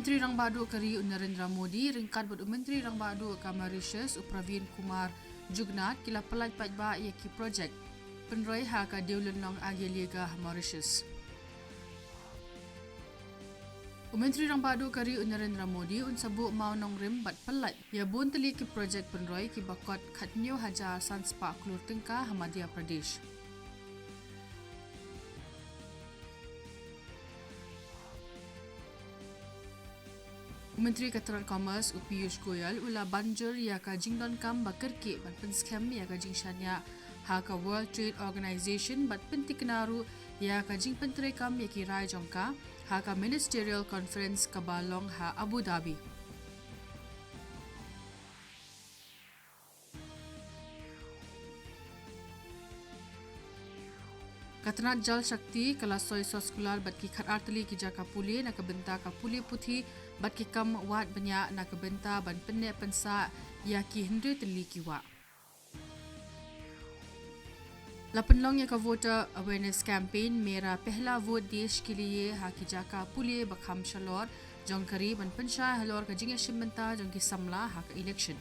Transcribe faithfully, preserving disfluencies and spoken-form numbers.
Myntri Rangbah Duh ka ri u Narendra Modi ryngkat bad u Myntri Rangbah Duh ka Mauritius u Pravind Kumar Jugnauth ki la pyllait paidbah ïa ki projek pynroi ha ka Dewlynnong Ageleyaga ha Mauritius. U Myntri Rangbah Duh ka ri u Narendra Modi un sa buh mawnongrim bad pyllait ïa bun tylli ki projek pynroi kiba kot khathynñiew hajar san spah klur tyngka ha Madhya Pradesh. U Myntri ka tnad Commerce u Piyush Goyal u la ban jur ïa ka jingdonkam ba kyrkieh ban pynskhem ïa ka jingshaniah ha ka World Trade Organization bad pynthikna ruh ïa ka jingpyntreikam ïa ki rai jong ka ha ka Ministerial Conference kaba long ha Abu Dhabi. Ka tnad Jal Shakti ka la soi soskular bad ki khatar tylli ki jaka pule na ka bynta ka pule puthi bad ki kam wad bniah na ka bynta ban pynneh pynsah ïa ki hynriew tylli ki wah. La pynlong ïa ka voter awareness campaign Mera Pehla Vote Desh Ke Liye ha ki jaka pule ba kham shalor jong ka ri ban pynshai halor ka jingïashim bynta jong ki samla ha ka election.